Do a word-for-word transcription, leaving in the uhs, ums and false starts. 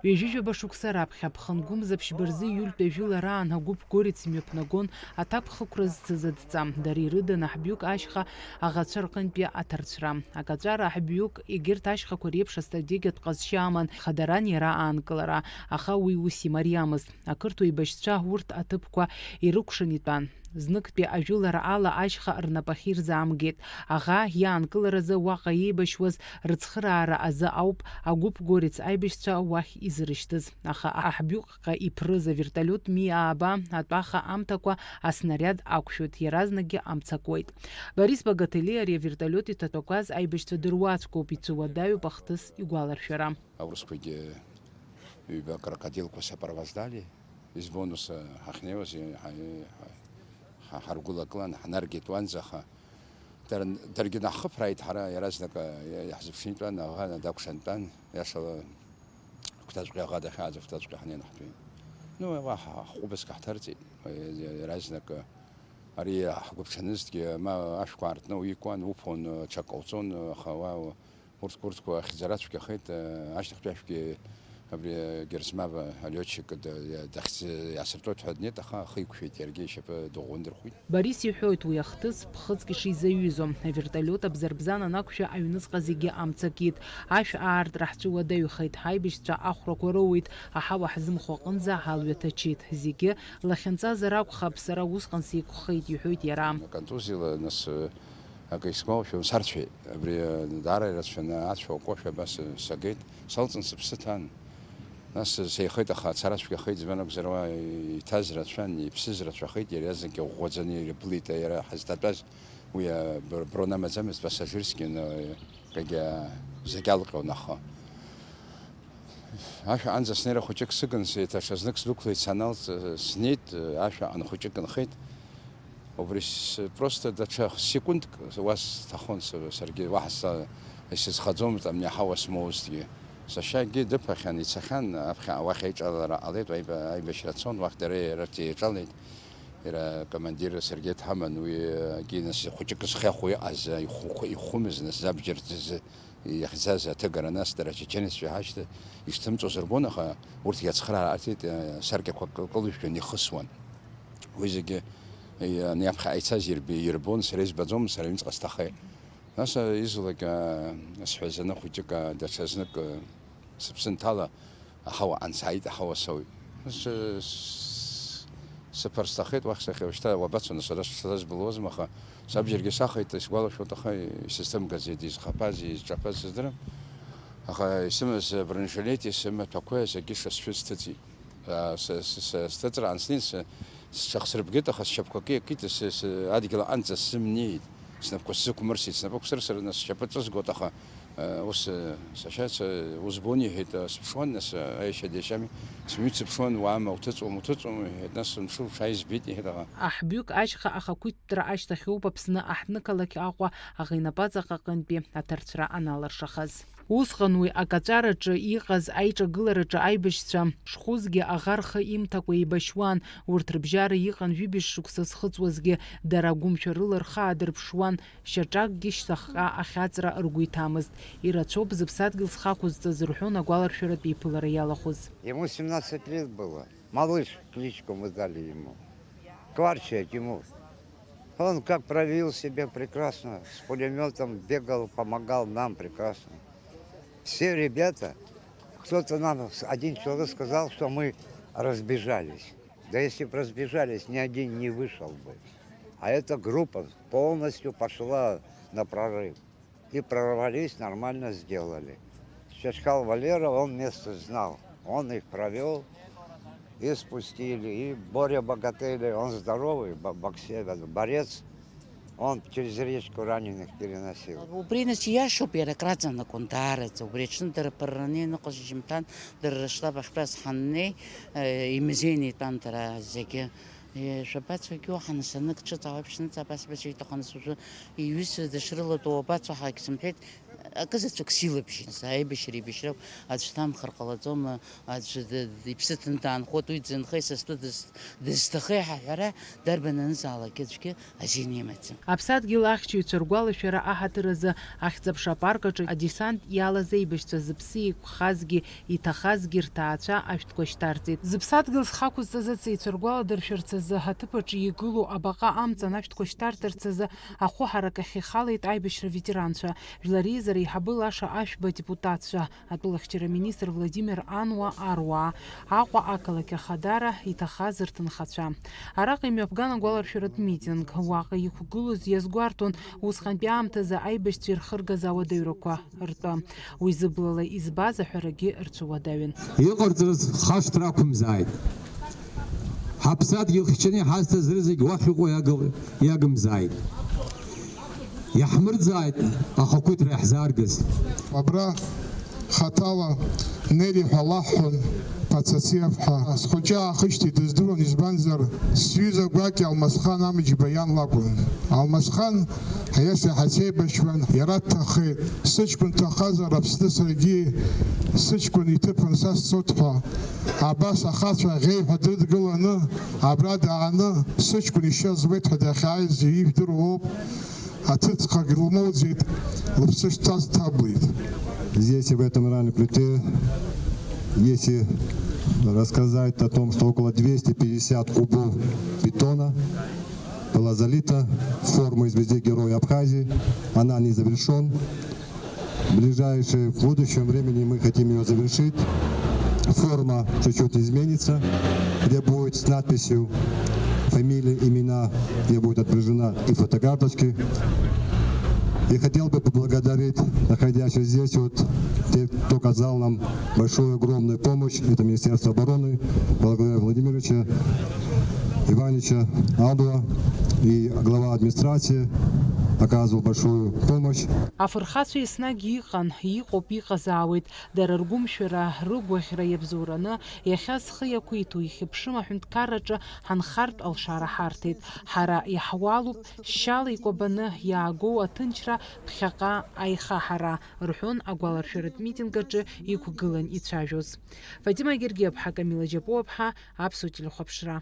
Ҩажәижәаба шықәса раԥхьа, ԥхынгәымза ԥшьба рзы иҩылтәи ажәылараан агәыԥ Горец имҩаԥнагон аҭакԥхықәра зцыз адҵа, дара ирыданы ҳбҩык ашьха аӷацәа рҟынтәи аҭарцәра. Акаҵәара ҳбҩык егьырҭ ашьхақәа реиԥш астратегиатә ҟазшьа аман, хадаран иара аанкылара, аха уи ус имариамызт. Ақырҭуа еибашьцәа урҭ аҭыԥқәа ирыкәшан итәан. Зныктәи ажәылара ала ашьха рнапахьы ирзаамгеит. Аӷа иаанкыларазы уаҟа еибашьуаз рыцхыраара азы ауп агәыԥ Горец аибашьцәа уахь изырышьҭыз. Аха аҳбҩыҟҟа иԥрыз аверталиот Ми ааба атәаха амҭакәа аснариад ақәшәоит, иаразнакгьы амца акуеит. Борис Багателиа ари аверталиот иҭатәақәаз аибашьцәа дыруаӡәкоуп, ицәуадаҩуп ахҭыс игәаларшәара. Аурысқәагьы ҩба крокодилқәа сопровождали. Избон ус ҳахьнеиуаз, ҳа-, ҳа-, ҳа-, ҳаргәылакылан, ҳнаргеит уанӡа, аха дара, даргьы наҳхыԥрааит, ҳара иаразнак, иа-, иаҳзыԥшны итәан, аӷа дакәшан дтәан, иашала, агәҭаҵәҟьа аӷа дахьааӡо, агәҭаҵәҟьа ҳнеины ҳтәеит. Ну, уа ҳа-, ҳҟәыбаск ҳҭарҵеит, иаразнак, ари ҳгәыԥҽанызҭгьы, ма ашәқәа аартны уикуан, уԥон, ҽак ҟауҵон, аха уа Урҭ, урҭқәа ахьӡара цәгьахеит, ашьҭахьтәи ашәгьы абри Герзмава алиотчик дахьӡ-, иаасыртуеит ҳәа днеит, аха ахы иқәшәеит, иаргьы ишьапы дыӷәӷәандырхәит. Борис иҳәоит, уи ахҭыс ԥхыӡк ишизаҩызо. Аверталиот абзарбзан анақәшәа аҩныҵҟа зегьы амца акит. Ашә аартра ҳцәыуадаҩхеит, ҳаибашьцәа ахәрақәа роуеит, аҳауа ҳзымхо аҟынӡа ҳалҩа ҭачит. Зегьы лахьынҵазар акәхап, сара усҟан сеиқәхеит, иҳәоит иара. Контузиала нас, Акы исгәалашәом, сарцәеит. Абри даара ирацәаны ацәа акәашәа абас сагеит. Салҵын сыԥсы ҭан. Нас сеихеит, аха ацара цәгьахеит, избан акәзар, уа иҭаз рацәан, иԥсыз рацәахеит, иара иазныкгьы ӷәӷәаӡаны ирыблит, иара ҳазҭатәаз уи абр-, брон амаӡамызт, пассажирски, но, егьа зегь алҟьон, аха. Ашәа анӡа снеира хәыҷык сыгын, еиҭа ҽазнык сдәықәлеит, саналҵ, снеит, ашәа ан хәыҷык нхеит. Убри с-, просто даҽа секундк уа сҭахон са-, саргьы, уаҳа са-, исызхаӡомызт абни аҳауа смоузҭгьы. Сашьагьы дыԥахьан, ицахьан, аԥхьа уахь аиҿалара ҟалеит, аиб-, аибашьра цон, уахь дара ирарҭ еиҿалеит. Иара командир Сергеи дҳаман, уи, егьи нас хәыҷык зхы ахәы иҟаз, ихәы-, ихәымыз, нас забџьар дзы-, иахьӡаз аҭыгара, нас дара ачеченеццәа ҳашьҭа ишҭымҵәоз рбон, аха урҭгьы ацхыраара аҭеит, асаркьақәа кы-, кылыжәжәан ихысуан. Уи зегьы, и-, ани аԥхьаҟа ицаз ирб-, ирбон, сара избаӡомызт, сара аҩныҵҟа сҭахеит. Нас, а, изулак, а, сҳәазаны хәыҷык, а, даҽазнык, а, сыԥсы нҭала, аҳауа ансааит, аҳауа соуит. С-, с-, сыԥар сҭахеит, уахь сахьа, шьҭа уабацо, нас, ара сызбылуазма, аха сабџьаргьы сахеит, исгәалашәоит, аха исызҭымгазеи, дизхаԥазеи, изҿаԥаз сыздырам. Аха исымаз абронежилети сымаҭәақәеи зегьы са сшәы сҭыҵит. Са, са, са, сҭыҵраан снеин, са, сҽахсырбгеит, аха сшьапқәа кы-, кит, са, са, адгьыл аҟынӡа сымнеит. Снапқәа сзықәмырсит, снапы қәсырсырны сшьапы ҿызгоит, аха, э, ус, э, сашьа, са, узбон, иҳәеит, э, сыԥшуан, нас, э, аиашьа деишьами, смҩит сыԥшуан, уаама, уҭыҵуам, уҭыҵуам, иҳәеит, нас сымшуп, шәааи збеит, иҳәеит, аха. Аҳбҩык ашьха ахақәиҭтәра ашьҭахьоуп Аԥсны аҳҭнықалақь Аҟәа аӷа инапаҵаҟа аҟынтәи аҭарцәра аналыршахаз. Усҟан уи акаҵәараҿы иҟаз аиҿагылараҿы аибашьцәа шхәызгьы аӷа рхы имҭакәа еибашьуан, урҭ рыбжьара иҟан ҩыбжь шықәса зхыҵуазгьы, дара агәымшәа рыла рхы аадырԥшуан, шьаҿакгьы шьҭахьҟа ахьаҵра ргәы иҭамызт. Ирацәоуп зыԥсадгьыл зхы ақәызҵаз рҳәон агәаларшәаратә еиԥылара иалахәыз. Ему семнадцать лет было. Малыш кличку мы дали ему. Кварчия Тимур. Он как проявил себя прекрасно, с пулемётом бегал, помогал нам прекрасно. Все ребята, кто-то нам, один человек сказал, что мы разбежались. Да если бы разбежались, ни один не вышел бы. А эта группа полностью пошла на прорыв. И прорвались, нормально сделали. Чачкал Валера, он место знал. Он их провёл и спустили. И Боря Богатели, он здоровый, бо-, боксер, борец. Он через речку раненых переносил. Убри, нас, ииашоуп, иара акраҵанакуан даараӡа. Убри аҽны дара ԥырраны ианыҟаз шьыжьымҭан, дара рышлаб ахьтәаз ҳаннеи, э, имузеины итәан дара зегьы. Э, шәабацо, егьи уаҳа, нас, анык ҿыц ауаҩԥшьныҵа абас, абас иҭаху, нас, уажәы иҩызцәа дышрылатәоу уабацо ҳәагь сымҳәеит. Акызаҵәык силабжьон, сааибашьра-еибашьрақәа аӡә дҭамхар ҟалаӡом, аӡә д-, д-, иԥсы ҭаны даанхоит, уи дзынхеи, са стәы дыз-, дызҭахеи ҳәа аҳәара, дарбан анызаалакгьы аӡәгьы азин имаӡам. Аԥсадгьыл ахьчаҩцәа ргәалашәара аҳаҭыр азы Ахьӡ-аԥша апарк аҿы адесант иалаз аибашьцәа зыԥсы еиқәхазгьы иҭахазгьы рҭаацәа ашәҭқәа шьҭарҵеит. Зыԥсадгьыл зхы ақәызҵаз ацеицәа ргәаладыршәарц азы аҭыԥ аҿы игылоу абаҟа амҵан ашәҭқәа шьҭарҵарц азы ахәы ҳаракахь ихалеит аибашьра ветеранцәа. Жәлар реизара еиҳабы Лаша Ашәба адепутатцәа, атәылахьчара министр Владимир Ануа аруаа, Аҟәа ақалақь ахадара иҭахаз рҭынхацәа. Араҟа имҩаԥган агәаларшәаратә митинг. Уаҟа иқәгылоз иазгәарҭон усҟантәи аамҭазы аибашьцәа ирхыргаз ауадаҩрақәа ртәы. Уи зыблала избаз аҳәарагьы рцәыуадаҩын. Иҟарҵарыз хашҭра ақәымзааит. Ҳаԥсадгьыл хьчаны иҳазҭаз рызегь уахь иҟоу иагыл-, иагымзааит. Иаҳмырӡааит ахақәиҭра иаҳзааргаз. Абра хаҭала Нели ҳәа лаҳҳәон, Пацациев ҳәа. Схәыҷы аахышьҭит, дыздыруан, избанзар, сҩыза гәакьа Алмасхан Амҷба иан лакәын. Алмасхан ҳиаша ҳацеибашьуан, иара дҭахеит. Сыҷкәын дҭахазар, Аԥсны саргьы сыҷкәын иҭыԥан са сцоит ҳәа. Абас ахацәа ӷьеҩ ҳәа дрыдгыланы, абра дааны, сыҷкәын ишьа зуеит ҳәа дахьааиз ижәдыруоуп. Аҭыԥхагь лмоуӡеит, лыԥсы шҭаз дҭаблит. Здесь, в этом районе Плиты, если рассказать о том, что около двести пятьдесят кубов бетона было залито в форму из везде Героя Абхазии, она не завершён. В ближайшее, в будущем времени мы хотим её завершить. Форма чуть-чуть изменится, где будет с надписью фамилии, имена, где будет отображена и фотокарточки. И хотел бы поблагодарить находящихся здесь, вот, те, кто оказал нам большую, огромную помощь. Это Министерство обороны, Владимира Владимировича Ивановича Адуа и глава администрации оказывал большую помощь. Афырхацәа еснагь иҟан, иҟоуп, иҟазаауеит. Дара ргәымшәара, рыгәаӷьра иабзоураны, иахьа зхы иақәиҭу ихьыԥшым аҳәынҭқарраҿы ҳанхартә алшара ҳарҭеит. Ҳара иаҳуалуп шьала икәабаны иаагоу аҭынчра, ԥхьаҟа аихаҳара, рҳәон агәаларшәаратә митинг аҿы иқәгылан ицәажәоз. Фатима Гергиаԥҳа, Камила Џьапуаԥҳа, Аԥсуа телехәаԥшра.